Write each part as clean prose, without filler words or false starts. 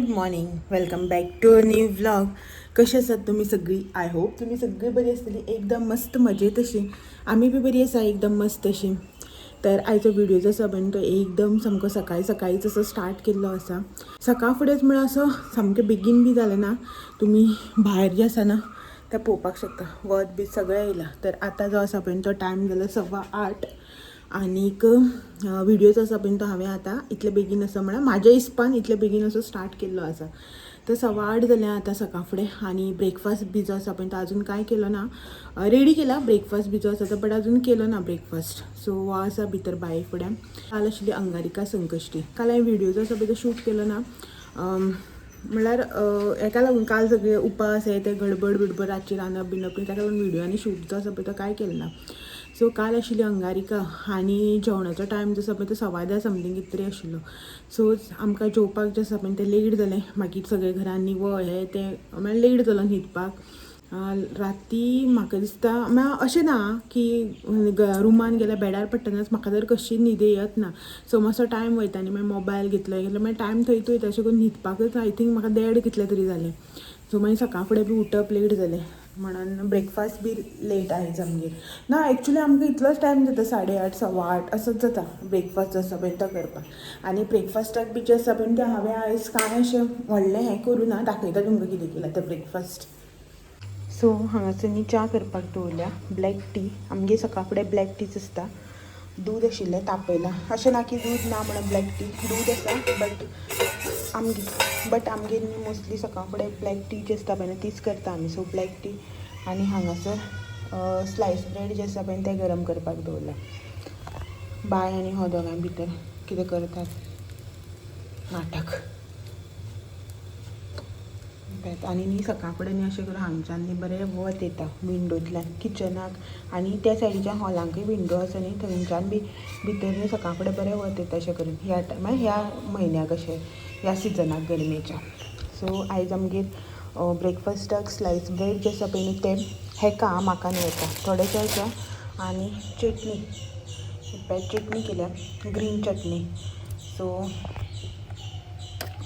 Good morning, welcome back to new vlog. कशी आसात तुमी सगळीं? I hope तुमी सगळीं बरी आसतली, एकदम मस्त मजेत अशी. आमी बी बरी आसा, एकदम मस्त अशी. तर आयचो व्हिडिओ जो आसा पळय न्हू, तो एकदम सामको सकाळी सकाळीच असो स्टार्ट केल्लो आसा. सकाळ फुडेंच म्हळ्यार असो सामकें बेगीन बी जालें ना. तुमी भायर जें आसा ना तें पळोवपाक शकता, वत बी सगळें येयलां. तर आतां जो आसा पळय न्हू, तो टायम जाला 8:15 आनीक व्हिडिओ जो आसा पळय तो हांवें आतां इतले बेगीन आसा म्हळ्यार म्हाज्या हिसपान इतले बेगीन असो स्टार्ट केल्लो आसा. तर 8:15 जालें आतां सकाळ फुडें आनी ब्रेकफास्ट बी जो आसा पळय तो अजून कांय केलो ना. रेडी केला ब्रेकफास्ट बी जो आसा तो, बट अजून केलो ना ब्रेकफास्ट. सो हो आसा भितर बाये फुडें. काल आशिल्ली अंगारिका संकश्टी. काल हांवें व्हिडिओ जो आसा पळय तो शूट केलो ना. म्हणल्यार हेका लागून काल सगळे उपास हे ते गडबड बिडबड, रातची रांदप बिंदप, ताका लागून व्हिडिओ आनी शूट जो आसा पळय तो कांय केलो ना. सो काल आशिल्ली अंगारिका आनी जेवणाचो टायम जो आसा पळय तो 10:15 समथींग कितें तरी आशिल्लो. सो आमकां जेवपाक जें आसा पळय तें लेट जालें. मागीर सगळे घरान निवळ हें तें, म्हळ्यार लेट जालो न्हिदपाक. राती म्हाका दिसता, म्हळ्यार अशें ना की रुमान गेल्यार बेडार पडटनाच म्हाका जर कशी न्हीद येत ना. सो मातसो टायम वयता आनी मागीर मोबायल घेतलो घेतलो, मागीर टायम थंयच वयता. अशें करून न्हिदपाकच I think म्हाका देड कितले तरी जालें. सो मागीर सकाळ फुडें बी उठप लेट जालें म्हणून ब्रेकफास्ट बी लेट आयज आमगेर ना. एक्चुली आमकां इतलोच टायम जाता, 8:30 8:15 असोच जाता ब्रेकफास्ट जो आसा पळय तो करपाक. आनी ब्रेकफास्टाक बी जें आसा पळय तें हांवें आयज कांय अशें व्हडलें हें करूं ना. दाखयता तुमकां कितें केलां तें ब्रेकफास्ट. सो हांगासर न्ही च्या करपाक दवरल्या, ब्लॅक टी. आमगे सकाळ फुडें ब्लॅक टीच आसता. दूद आशिल्लें, तापयलां. अशें ना की दूद ना म्हणून ब्लॅक टी, दूद आसा, बट आमगेर न्ही मोस्टली सकाळ फुडें ब्लॅक टी जी आसता पळय न्हू, तीच करता आमी. सो ब्लॅक टी आनी हांगासर स्लायस ब्रेड जे आसा पळय तें गरम करपाक दवरलां. बाय आनी हो दोगां भितर कितें करतात नाटक. आनी न्ही सकाळ फुडें न्ही अशें करून हांगच्यान न्ही बरें वत येता विंडोंतल्यान किचनाक आनी त्या सायडीच्यान हॉलांकूय विंडो आसा न्ही, थंयच्यान बी भितर न्ही सकाळ फुडें बरें वत येता अशें करून ह्या टायमार, ह्या म्हयन्याक अशें, ह्या सिजनाक गरमेच्या. सो आयज आमगेर ब्रेकफास्टाक स्लायस ब्रेड जे आसा पळय न्हू तें हेका, म्हाका न्हू हेका थोडेशें आसा आनी चटणी, चटणी केल्या, ग्रीन चटणी. सो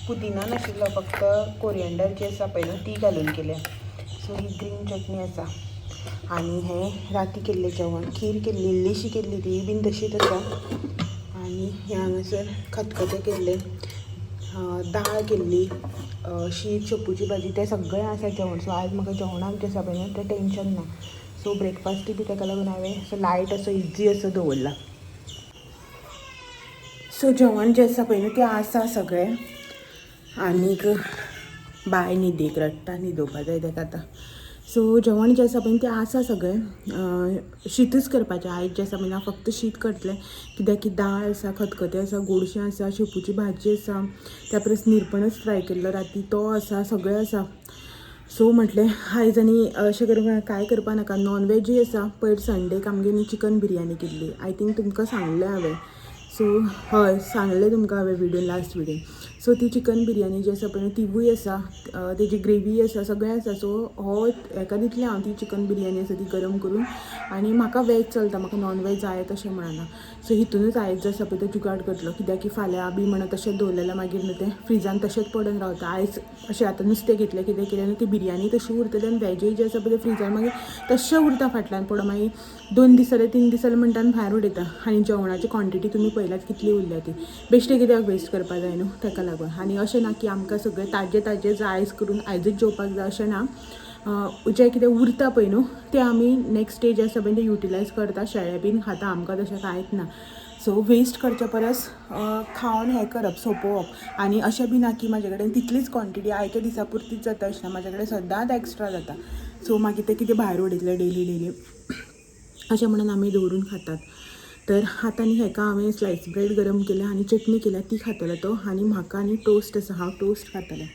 पुदिना नाशिल्लो, फक्त कोरियंडर जी आसा पळय न्हू ती घालून केल्या. सो ही ग्रीन चटणी आसा आनी हें राती केल्लें जेवण, खीर केल्ली, इल्लीशी केल्ली, ती बीन तशीच आसा. आनी हें हांगासर खतखतें केल्लें, दाळ केल्ली, शीत, शेपूची भाजी, तें सगळें आसा जेवण. सो आयज म्हाका जेवणाक जें आसा पळय न्हू तें टेंशन ना. सो ब्रेकफास्टूय बी ताका लागून हांवें असो लायट असो इजी असो दवरला. सो जेवण जें आसा पळय न्हू तें आसा सगळें. आनीक बाय न्हिदेक रडटा, न्हिदोवपा जाय ताका आतां. सो जेवण जें आसा पळय तें आसा सगळें. शीतच करपाचें आयज जें आसा पळय, हांव फक्त शीत करतलें, कित्याक की दाळ आसा, खतखतें आसा, गोडशें आसा, शेपूची भाजी आसा, त्या परस निरपणस फ्राय केल्लो राती तो आसा, सगळें आसा. सो म्हटलें आयज आनी अशें करून कांय करपा नाका. नॉन वेजूय आसा. पयर संडेक आमगेर न्ही चिकन बिरयानी केल्ली, I think तुमकां सांगलें हांवें. सो हय, सांगलें तुमकां हांवें व्हिडियो, लास्ट व्हिडियो. सो ती चिकन बिरयानी जी आसा पळय तिवूय आसा, तेजी ग्रेवी आसा, सगळें आसा. सो हो हेका दितलें हांव ती चिकन बिरयानी आसा ती गरम करून. आनी म्हाका वेज चलता, म्हाका नॉन वेज जाय तशें म्हणना. सो हितूनच आयज जो आसा पळय तो जुगाड करतलो, कित्याक की फाल्यां बी म्हणत तशें दवरलें जाल्यार मागीर न्हू तें फ्रिजान तशेंच पडून रावता. आयज अशें आतां नुस्तें घेतलें, कितें केलें न्हू, ती बिरयानी तशी उरतली आनी वेजूय जें आसा पळय तें फ्रिजान मागीर तशें उरता फाटल्यान पडून. मागीर 2 दीस जाले, 3 दीस जाले म्हणटा आनी भायर उडयता. आनी जेवणाची क्वॉन्टिटी तुमी पळयल्यात कितली उरल्या ती. बेश्टें कित्याक वेस्ट करपा जाय न्हू, ताका लागून. आनी अशें ना की आमकां सगळें ताजें ताजें जाय, आयज करून आयजूच जेवपाक जाय अशें ना. जें कितें उरता पळय न्हू तें आमी नेक्स्ट डे जें आसा पळय तें युटिलायज करता, शेळें बीन खाता, आमकां तशें कांयच ना. सो वेस्ट करचे परस खावन हें करप, सोंपोवप. आनी अशें बी ना की म्हाजे कडेन तितलीच क्वॉन्टिटी आयच्या दिसा पुरतीच जाता अशें ना, म्हाजे कडेन सदांच एक्स्ट्रा जाता. सो मागीर तें कितें भायर उडयतलें डेली डेली अशें म्हणून आमी दवरून खातात. तर आतां न्ही हेका हांवें स्लायस ब्रेड गरम केल्या आनी चटणी केल्या, ती खातलो तो. आनी म्हाका आनी टोस्ट आसा, हांव टोस्ट खातलें.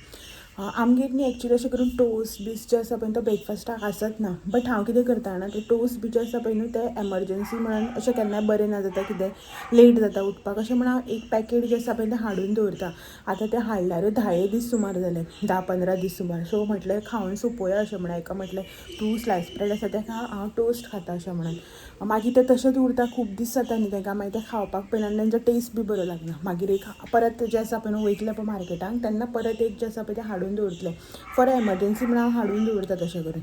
आमगेर न्ही एक्चुली अशें करून टोस्ट बीस जे आसा पळय तो ब्रेकफास्टाक आसत ना, बट हांव कितें करता जाणा, ते टोस्ट बी जे आसा पळय न्हू ते एमरजन्सी म्हणून अशें केन्नाय बरें ना जाता, कितें लेट जाता उठपाक, अशें म्हण हांव एक पॅकेट जें आसा पळय तें हाडून दवरता. आतां तें हाडल्यारूय 10 दीस सुमार जाले, 10-15 दीस सुमार. सो म्हटलें खावन सोंपोया अशें म्हणून हाका म्हटलें तूं स्लायस ब्रेड आसा तें खा, हांव टोस्ट खाता अशें म्हणून. मागीर तें तशेंच उरता, खूब दीस जाता न्ही तांकां, मागीर तें खावपाक पळयना आनी तेंचो टेस्ट बी बरो लागना. मागीर एक परत जें आसा पळय न्हू वयतलें पळय मार्केटाक तेन्ना परत एक जें आसा पळय तें हाडून दवरतलें फॉर एमरजन्सी म्हणून हांव हाडून दवरता तशें करून.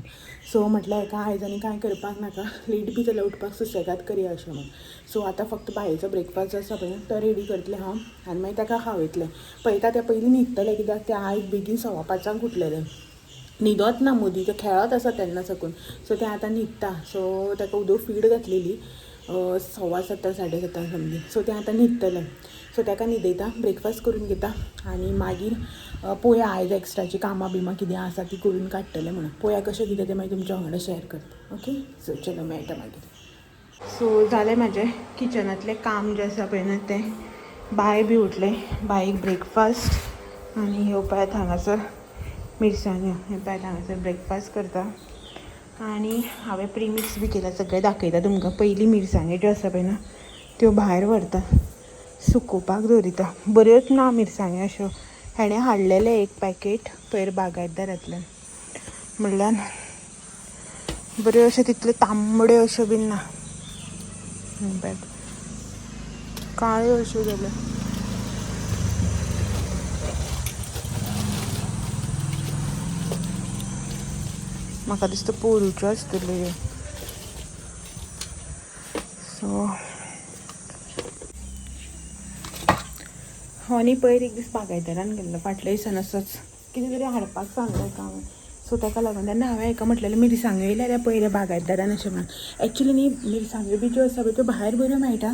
सो म्हटलें हेका आयज आनी कांय करपाक नाका, लेट बी जाल्यार उठपाक सुसेगाद करया अशें म्हणून. सो आतां फक्त बायेचो ब्रेकफास्ट जो आसा पळय तो रेडी करतलें हांव आनी मागीर ताका खावयतलें. पळयता तें पयलीं न्हिदतलें, कित्याक तें आयज बेगीन 5:15 उठलेलें, न्हिदोत ना मदीं, तें खेळत आसा तेन्ना साकून. सो तें आतां न्हिदता. सो ताका उदक फीड घातलेली 7:15 7:15 समथींग. सो तें आतां न्हिदतलें. सो ताका न्हिदयता, ब्रेकफास्ट करून घेता आनी मागीर पोया आयज एक्स्ट्राची कामां बिमां कितें आसा ती करून काडटलें म्हणून. पोया कशें कितें तें मागीर तुमच्या वांगडा शेअर करता. ओके, सो चलो मेळटा मागीर. सो जालें म्हाजें किचनांतलें काम जें आसा पळय न्हू तें. बाय बी उठलें, बायक ब्रेकफास्ट आनी ह्यो पळयात हांगासर मिरसांग्यो, हे पळयात हांगासर ब्रेकफास्ट करता. आनी हांवें प्रिमिक्स बी केलां, सगळें दाखयता तुमकां. पयलीं मिरसांग्यो ज्यो आसा पळय न्हू त्यो भायर व्हरता, सुकोवपाक दवरिता. बऱ्योच ना मिरसांग्यो अश्यो, हेणें हाडलेलें एक पॅकेट पयर बागायतदारांतल्यान, म्हणल्यार बऱ्यो अश्यो तितल्यो तांबड्यो अश्यो बीन ना, काळ्यो अश्यो जाल्यो. म्हाका दिसता पोरूच्यो आसतल्यो ह्यो. सो हांव न्ही पयर एक दीस बागायतदारान गेल्लो फाटल्या दिसान, असोच कितें तरी हाडपाक सांगलें हाका हांवें. सो ताका लागून तेन्ना हांवें हाका म्हटलेलें मिरसांग्यो येयल्या जाल्यार पयर बागायतदारान अशें म्हणून. एक्चुली न्ही मिरसांग्यो बी ज्यो आसा पळय त्यो भायर बऱ्यो मेळटा,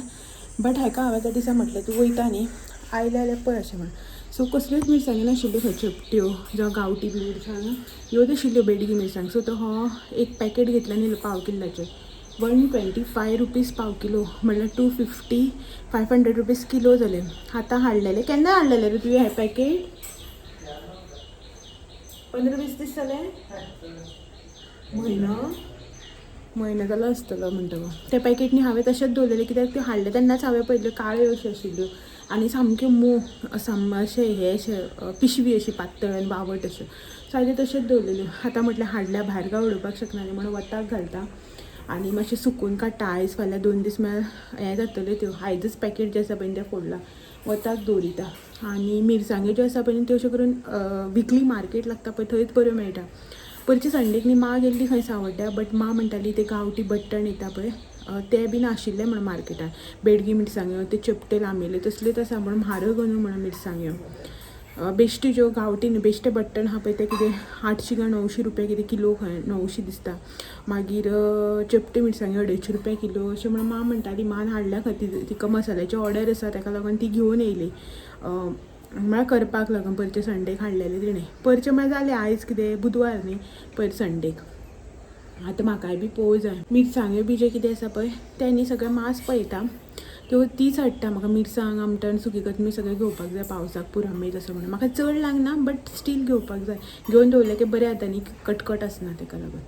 बट हाका हांवें त्या दिसा म्हटलें तूं वयता न्ही आयल्या जाल्यार पळय अशें म्हणून. सो कसल्योच मिरसांग्यो नाशिल्ल्यो खंय, चेपट्यो जावं गांवठी बी मिरसांग ह्योच आशिल्ल्यो बेडगी मिरसांग. सो तो हो एक पॅकेट घेतलें न्ही पाव किल्लाचें, 125 रुपीज पाव किलो, म्हणल्यार 250 500 रुपीज किलो जाले. आतां हाडलेले, केन्ना हाडलेले रे तुवें हें पॅकेट? 15-20 दीस जाले, म्हयनो म्हयनो जालो आसतलो म्हणटा गो. तें पॅकेट न्ही हांवें तशेंच दवरलेलें, कित्याक त्यो हाडलें तेन्नाच हांवें पळयल्ल्यो काळ्यो अश्यो आशिल्ल्यो आनी सामक्यो मोव साम अशें हें अशें पिशवी अशी पातळ आनी बावट अश्यो. सो हांवें तशेंच दवरलेल्यो. आतां म्हटलें हाडल्या भायर काय उडोवपाक शकना न्ही म्हणून वताक घालता आनी मातशें सुकून काडटा. आयज फाल्यां 2 दीस म्हळ्यार हें जातल्यो त्यो, आयजच पॅकेट जें आसा पळय तें फोडलां, वताक दवरिता. आनी मिरसांग्यो ज्यो आसा पळय त्यो अश्यो करून विकली मार्केट लागता पळय थंयच बऱ्यो मेळटा. परचे संडेक न्ही माँ गेल्ली खंय सावड्ड्या, बट माँ म्हणटाली ते गांवठी बट्टण येता पळय ते बी नाशिल्ले म्हणून मार्केटान, बेडगी मिरसांग्यो ते चेपटे लांबेले तसल्योच आसा म्हणून म्हारग न्हू म्हणून मिरसांग्यो. बेश्टी ज्यो गांवठी न्ही बेश्टे बट्टण आहा पळय ते कितें 800 काय 900 रुपया कितें किलो खंय, 900 दिसता. मागीर चेपटे मिरसांग्यो 250 रुपया किलो अशें म्हणून माँ म्हणटाली. मान हाडल्या खातीर तिका मसाल्याची ऑर्डर आसा ताका लागून ती घेवन येयली, म्हळ्यार करपाक लागून परचे संडेक हाडलेले तिणें. परचे म्हळ्यार जालें आयज कितें बुधवार न्ही, पयर संडेक. आतां म्हाकाय बी पोवूं जाय मिरसांग्यो बी जें कितें आसा पळय तें न्ही सगळें मांस पळयता, त्यो तीच हाडटा म्हाका. मिरसांग आमटाण सुकी कोथमीर सगळें घेवपाक जाय पावसाक पुरामेत असो म्हणून. म्हाका चड लागना बट स्टील घेवपाक जाय, घेवन दवरलें की बरें जाता न्ही, कटकट आसना ताका लागून.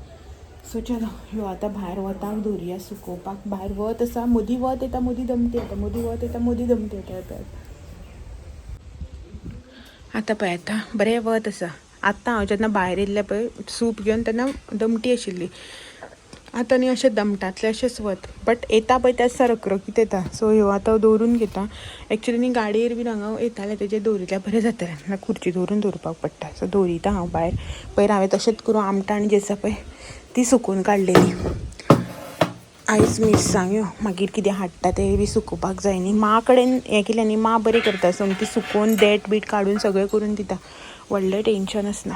सो चलो ह्यो आतां भायर वताक दवरुया सुकोवपाक. भायर वत आसा, मदीं वत येता मदीं दमटी येता, मदीं वत येता मदीं दमटी येता. आतां पळय आतां बरें वत आसा. आतां हांव जेन्ना भायर येयल्लें पळय सूप घेवन तेन्ना दमटी आशिल्ली, आतां न्ही अशें दमटांतलें अशेंच वत, बट येता पळय तें रखरखीत येता. सो ह्यो आतां दवरून घेता. एक्चुली न्ही गाडयेर बीन हांगा येतालें तेजेर दवरिल्ल्यार बरें जातलें, नाल्यार खुर्ची दवरून दवरपाक पडटा. सो दवरिता हांव भायर. पयर हांवें तशेंच करून आमटाण जी आसा पळय ती सुकून काडलेली. आयज मिरसांग्यो मागीर कितें हाडटा तें बी सुकोवपाक जाय न्ही. माँ कडेन हें केलें न्ही, माँ बरें करता, सोमती सुकोवन देठ बीट काडून सगळें करून दिता, व्हडलें टेंशन आसना.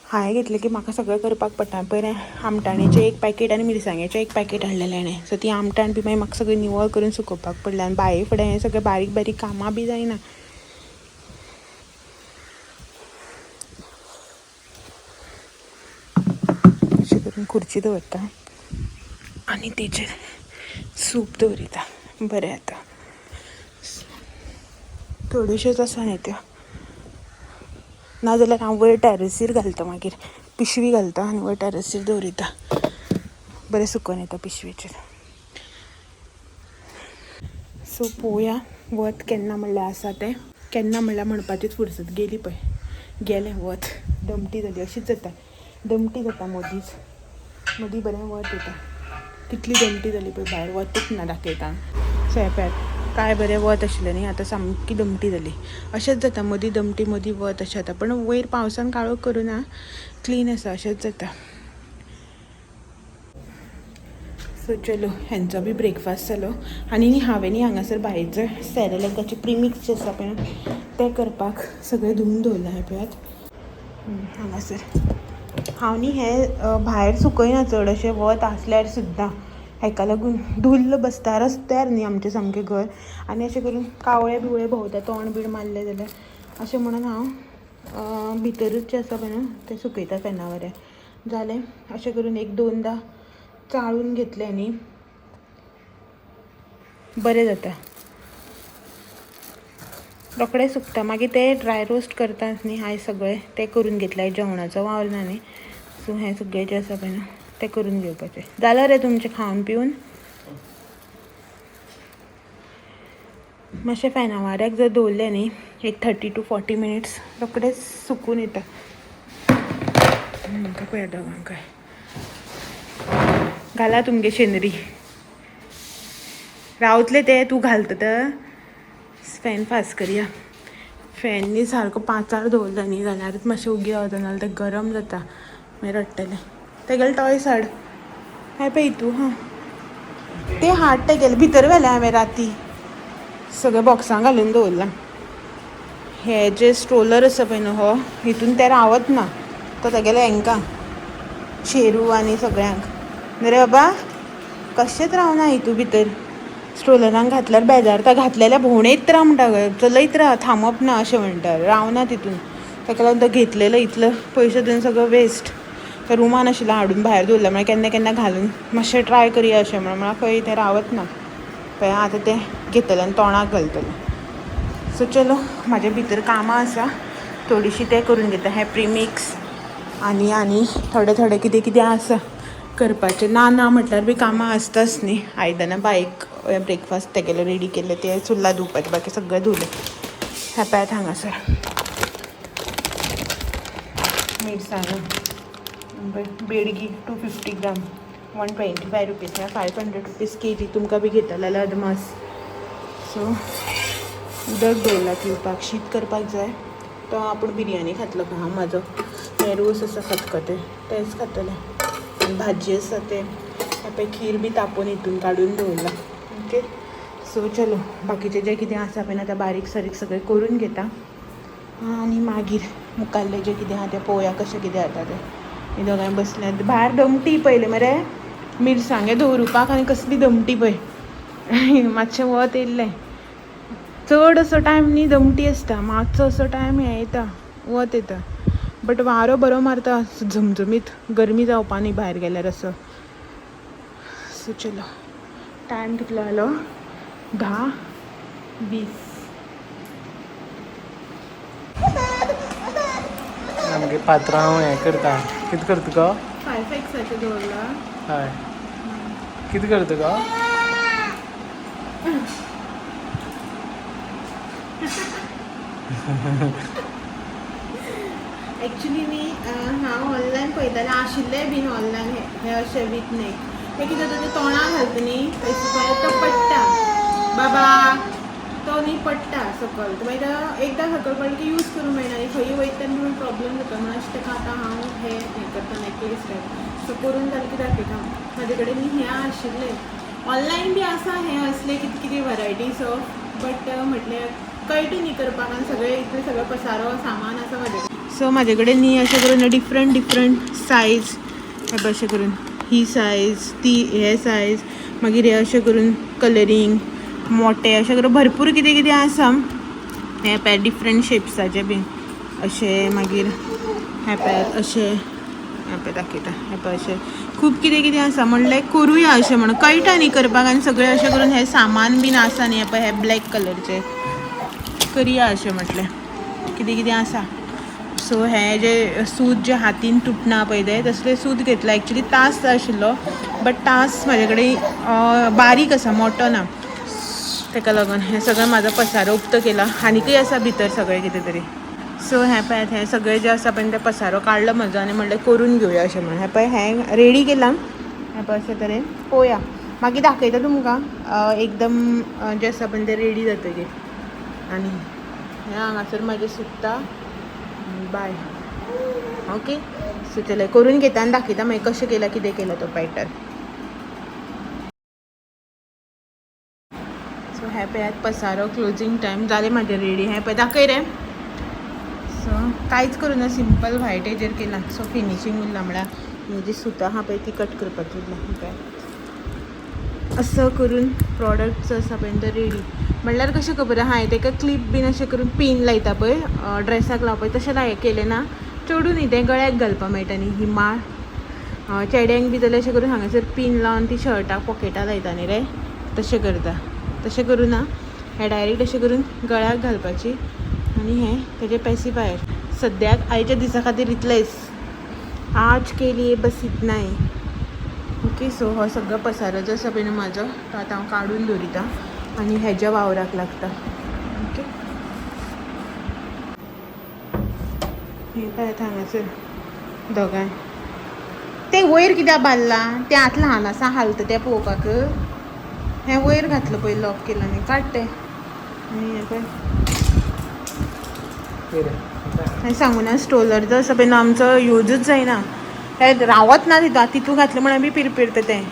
हांवें घेतलें की म्हाका सगळें करपाक पडटा. पयर आमटाणेचें एक पॅकेट आनी मिरसांगेचें एक पॅकेट हाडलेलें हाणें. सो ती आमटाण बी मागीर म्हाका सगळें निवळ करून सुकोवपाक पडलें. आनी बाये फुडें हें सगळें बारीक बारीक कामां बी जायना. अशें करून खुर्ची दवरता आनी तेचेर सूप दवरिता. बरें आतां थोड्योश्योच आसा न्ही त्यो. नाजाल्यार हांव वयर टॅरसीर घालता, मागीर पिशवी घालता आनी वयर टॅरसीर दवरिता, बरें सुकून येता पिशवेचेर. सो पळोवया वत केन्ना म्हणल्यार आसा तें. केन्ना म्हणल्यार म्हणपाचीच फुरसत गेली पळय, गेलें वत, दमटी जाली. अशीच जाता, दमटी जाता मदींच मदीं, बरें वत येता. कितली दमटी जाली पळय भायर, वतूच ना दाखयता. सो हें पळयात, काय बरें वत आशिल्लें न्ही, आतां सामकी दमटी जाली. अशेंच जाता, मदीं दमटी मदीं वत अशें जाता. पण वयर पावसान काळोख करुना, क्लीन आसा, अशेंच जाता. सो चलो, हेंचो बी ब्रेकफास्ट जालो आनी न्ही हांवें न्ही हांगासर भायरचे सेरेलेकाचे प्रिमिक्स जे आसा पळय तें करपाक सगळें धुवन दवरलां. हें पळयात, हांगासर हांव न्ही हें भायर सुकयना चड अशें वत आसल्यार सुद्दां. हेका लागून धुल्ल बसता रस्त्यार न्ही आमचें सामकें घर, आनी अशें करून कावळे बिवळे भोंवता, तोंड बीड मारलें जाल्यार अशें म्हणून हांव भितरूच जें आसा पळय न्हू तें सुकयता फेना वऱ्यार. जालें, अशें करून एक दोनदां चाळून घेतलें न्ही, बरें जाता, रोखडें सुकता. मागीर ते ड्राय रोस्ट करता न्ही, हांवें सगळें तें करून घेतलें, जेवणाचो वावर ना न्ही. सो हें सगळें जें आसा पळय न्हू तें करून घेवपाचें. जालें रे तुमचें खावन पिवन? मातशें फेना वाऱ्याक जर दवरलें न्ही एक 30 टू 40 मिनिट्स, रोखडेंच सुकून येता. म्हाका पळया दोगांकय घाला तुमगे शेनरी रावतले ते तूं घालता तर. फॅन फास्ट करया. फॅन न्ही सारको पांचार दवरलो न्ही जाल्यारच मातशें उगी रावता, नाजाल्यार तें गरम जाता, मागीर रडटलें. तेगेले टॉयस हाड. हें पळय तूं हां ते हाड, तेगेले भितर व्हेलें हांवें राती, सगळें बॉक्सां घालून दवरलां. हे जे स्ट्रोलर आसा पळय न्हू हो, हितून ते रावत ना, तो तेगेले हेंकां शेरू आनी सगळ्यांक. न्ही रे बाबा, कशेंच रावना हितू भितर. स्ट्रोलरान घातल्यार बेजारता, घातलेल्या भोंवणेत राव म्हणटा, चलयत राव, थांबप ना अशें म्हणटा, रावना तितून. ताका लागून तो घेतलेलो इतलो पयशे दिवन सगळो वेस्ट. तो रुमान आशिल्लो, हाडून भायर दवरला, म्हळ्यार केन्ना केन्ना घालून मातशें ट्राय करया अशें म्हणून. म्हळ्यार खंय तें रावत ना पळय, आतां तें घेतलें आनी तोंडाक घालतलें. सो चलो, म्हाज्या भितर कामां आसा थोडीशीं, तें करून घेता. हें प्रिमिक्स आनी आनी थोडें थोडें कितें कितें आसा करपाचें. ना ना म्हटल्यार बी कामां आसताच न्ही. आयदनां बायक ब्रेकफास्ट तेगेलो रेडी केल्लें, तें चुल्ला धुवपाचें, बाकी सगळें धुवलें. हें पळयात हांगासर मिरसांगो बेडगी 250 ग्राम 125 रुपीज, म्हळ्यार 500 रुपीज केजी. तुमकां बी घेतले जाल्यार अदमास. सो उदक दवरलां पिवपाक, शीत करपाक जाय. तो आपूण बिरयानी खातलो खंय. हांव म्हाजो हें रोस आसा खतखतें तेंच खातलें आनी भाजी आसा तें. हें पळय, खीर बी तापोवन हितून काडून दवरलां. ओके, सो चलो, बाकीचें जें कितें आसा पळय ना तें बारीक सारीक सगळें करून घेता आनी मागीर मुखाल्लें जें कितें आहा तें पळोवया कशें कितें जाता तें. ही दोगांय बसल्यात भायर. दमटी पयलें मरे मिरसांगे दवरुपाक आनी कसली दमटी पळय. मातशें वत येयल्लें, चड असो टायम न्ही दमटी आसता, मातसो असो टायम हें येता, वत येता, बट वारो बरो मारता झमझमीत, गरमी जावपा न्ही भायर गेल्यार असो. सो चलो, टायम कितलो जालो? 10:20. आमगे पात्रांव हें करता. कितें करता गो? फायफ एक्साचें दवरला. हय, कितें करता गो? एक्चुली न्ही हांव ऑनलायन पळयतालें, आशिल्लें बीन ऑनलायन हे अशें वीथ नेक. तें कितें जाता, तें तोंडाक घालता न्ही थंय तो पडटा बाबा, तो न्ही पडटा सकयल. मागीर एकदां सकयल पडलें की यूज करूंक मेळना आनी खंयी वयता तेन्ना पूण प्रॉब्लम जाता. म्हणून अशें ताका आतां हांव हें हें करता, नेकलेस टायप. सो करून जालें की दाखयता. म्हाजे कडेन न्ही हें आशिल्लें, ऑनलायन बी आसा हें असलें कितें कितें वरायटीज ऑफ, बट म्हटलें कळटा न्ही करपाक आनी सगळें इतलें सगळें पसारो सामान आसा म्हाजे कडेन. सो म्हाजे कडेन न्ही अशें करून डिफरंट डिफरंट सायज, हे अशें करून ही सायज, ती हे सायज, मागीर हे अशें करून कलरींग मोठे, अशें करून भरपूर कितें कितें आसा. हे पळय डिफरंट शेप्साचे बीन अशें, मागीर हे पळय अशें, हें पळय दाखयता, हें पळय अशें खूब कितें कितें आसा. म्हणलें करुया अशें म्हणून, कळटा न्ही करपाक आनी सगळें अशें करून हें सामान बीन आसा न्ही. हें पळय, हें ब्लॅक कलरचें करया अशें म्हटलें, कितें कितें आसा. सो हें जें सूत जें हातीन तुटना पळय तें तसलें सूत घेतलां. एक्चुली तास जाय आशिल्लो बट तास म्हाजे कडेन बारीक आसा, मोटो ना, ताका लागून हें सगळें म्हाजो पसारो उक्तो केला. आनीकय आसा भितर सगळें कितें तरी. सो हें पळयात, हें सगळें जें आसा पळय तें पसारो काडलो म्हजो आनी म्हणलें करून घेवया अशें म्हणून. हें पळय, हें रेडी केलां हें पळय अशें तरेन. पळोवया, मागीर दाखयता तुमकां एकदम जें आसा पळय तें रेडी जातकीर. आनी हें हांगासर म्हाजें सुकता. बाय. ओके, सो चलय करून घेता आनी दाखयता मागीर कशें केलां, कितें केलां तो पॅटर्न. सो हें पळयात पसारो, क्लोजींग टायम जालें म्हाजें रेडी. हें पळय, दाखय रे. सो कांयच करूं ना, सिंपल व्हायट हेजेर केलां. सो फिनिशींग उरलां, म्हळ्यार ही जी सुतां आहा पळय ती कट करपाची उरला. हें पळय, असो करून प्रॉडक्ट जो आसा पळय तो रेडी. म्हणल्यार कशें खबर आहा, हांवें ताका क्लिप बीन अशें करून पीन लायता पळय ड्रेसाक लावपा तशें लाय केलें ना. चेडूं न्ही तें, गळ्याक घालपा मेळटा न्ही ही माळ. चेड्यांक बी जाल्यार अशें करून हांगासर पीन लावन ती शर्टाक पॉकेटां लायता न्ही रे, तशें करता. तशें करूं ना, हें डायरेक्ट अशें करून गळ्याक घालपाची आनी हें तेजें पेसिफायर. सद्याक आयच्या दिसा खातीर इतलेंच, आज के लिए बस इतना ही. ओके, सो हो सगळो पसारो जो आसा पळय न्हू म्हाजो, तो आतां हांव काडून दवरिता आनी हेज्या वावराक लागता. ओके, हें पळयात हांगासर दोगांय. तें वयर कित्याक बांदलां तें? आतां ल्हान आसा, हालता तें पळोवपाक. हें वयर घातलं पळय, लॉक केलां न्ही, काड तें. आनी हें पळय. हांवें सांगू ना, स्ट्रोलर जो आसा पळय न्हू आमचो, यूजच जायना. हें रावत ना तितू. तितू घातलें म्हणून बी पिरपिरता तें.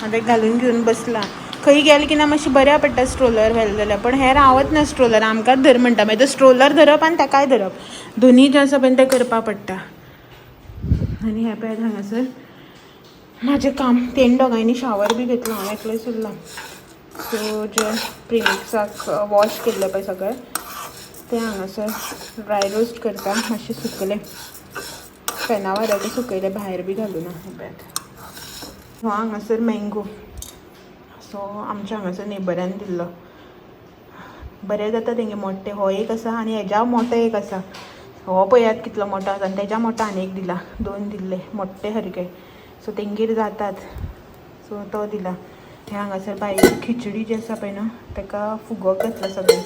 हांव तें घालून घेवन बसलां. खंय गेलें की ना मातशें बऱ्या पडटा स्ट्रोलर व्हेलें जाल्यार, पण हें रावत ना स्ट्रोलर. आमकांच धर म्हणटा. मागीर तो स्ट्रोलर धरप आनी ताकाय धरप, दोनीय जें आसा पळय तें करपा पडटा. आनी हें पळयात हांगासर म्हाजें काम. तेणी दोगांयनी शावर बी घेतलो, हांव एकलेंच उरलां. सो जे प्रिमिक्साक वॉश केल्लें पळय सगळें, तें हांगासर ड्राय रोस्ट करता. मातशें सुकलें, फेना वाऱ्याक सुकयलें, भायर बी घालूना. हें पळयात, हो हांगासर मँगो. सो आमच्या हांगासर नेबरान दिल्लो. बरें जाता तेंगे मोठे. हो एक आसा आनी हेज्या मोठो एक आसा. हो पळयात कितलो मोठो आसा आनी तेज्या मोठो आनी एक दिला. दोन दिल्ले मोठे सारके. सो तेंगेर जातात, सो तो दिला. हे हांगासर बायेची खिचडी जी आसा पळय न्हू, ताका फुगोक घातला. सगळें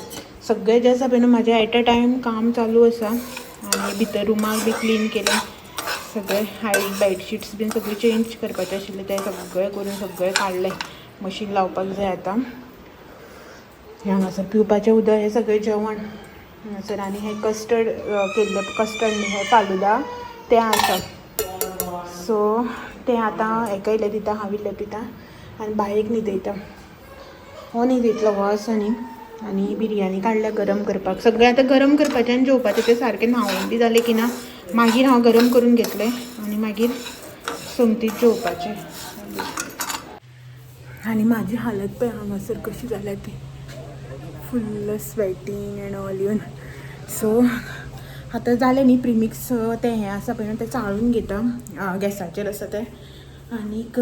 सगळें जें आसा पळय न्हू म्हाजें एट अ टायम काम चालू आसा. आनी भितर रुमाक बी क्लीन केलें सगळें. हायट बेडशीट्स बीन सगळें चेंज करपाचें आशिल्लें, तें सगळें करून सगळें काडलें. मशीन लावपाक जाय आतां. हें हांगासर पिवपाचें उदक, हें सगळें जेवण हांगासर. आनी हें कस्टर्ड केल्लें, कस्टर्ड न्ही, हें फालुदा तें आसा. सो तें आतां हेका इल्लें दिता, हांव इल्लें पिता आनी बायेक न्हिदयता. हो न्हिदयतलो हो आसा न्ही. आनी बिरयानी काडल्या गरम करपाक. सगळें आतां गरम करपाचें आनी जेवपाचें. तें सारकें न्हांवून बी जालें की ना मागीर हांव गरम करून घेतलें आनी मागीर सोमतीच जेवपाचें. आनी म्हाजी हालत पळय हांगासर कशी जाल्या ती, फुल्ल स्वेटींग एंड ऑल येवन. सो आतां जालें न्ही प्रिमिक्स, तें हें आसा पळय न्हू, तें चाळून घेता. गॅसाचेर आसा तें. आनीक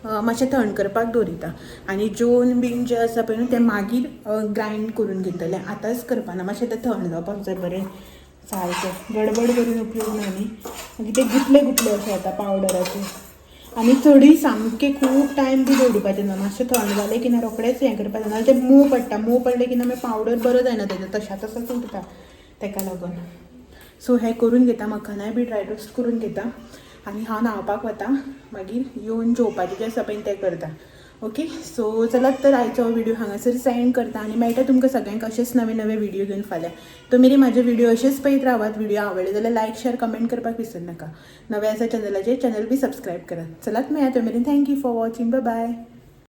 मातशें थंड करपाक दवरिता. आनी जेवन बीन जें आसा पळय न्हू, तें मागीर ग्रायंड करून घेतलें. आतांच करपाना, मातशें तें थंड जावपाक जाय बरें सारकें. गडबड करून उपयोग ना न्ही, मागीर ते गुटले गुटले अशें जाता पावडराचे. आनी चडूय सामकें खूब टायम बी दवरपाचें ना. मातशें थंड जालें की ना रोखडेंच हें करपाचें, नाजाल्यार तें मोव पडटा. मोव पडलें की ना मागीर पावडर बरो जायना तेजो, तशा तसोच उरता. तेका लागून सो हें करून घेता, मखानाय बी ड्राय रोस्ट करून घेता आनी हांव न्हांवपाक वता. मागीर येवन जेवपाचें जें आसा पळय तें करता. ओके, सो चलात तर, आयचो व्हिडिओ हांगासर एंड करता आनी मेळटा तुमकां सगळ्यांक अशेच नवे नवे व्हिडिओ घेवन फाल्यां. तो मेरेन म्हाजे व्हिडिओ अशेच पळयत रावात. व्हिडिओ आवडले जाल्यार लायक, शेअर, कमेंट करपाक विसर नाका. नवे आसा चॅनलाचेर, चॅनल बी सबस्क्रायब करात. चलात मेळया तो मेरेन. Thank you for watching. Bye.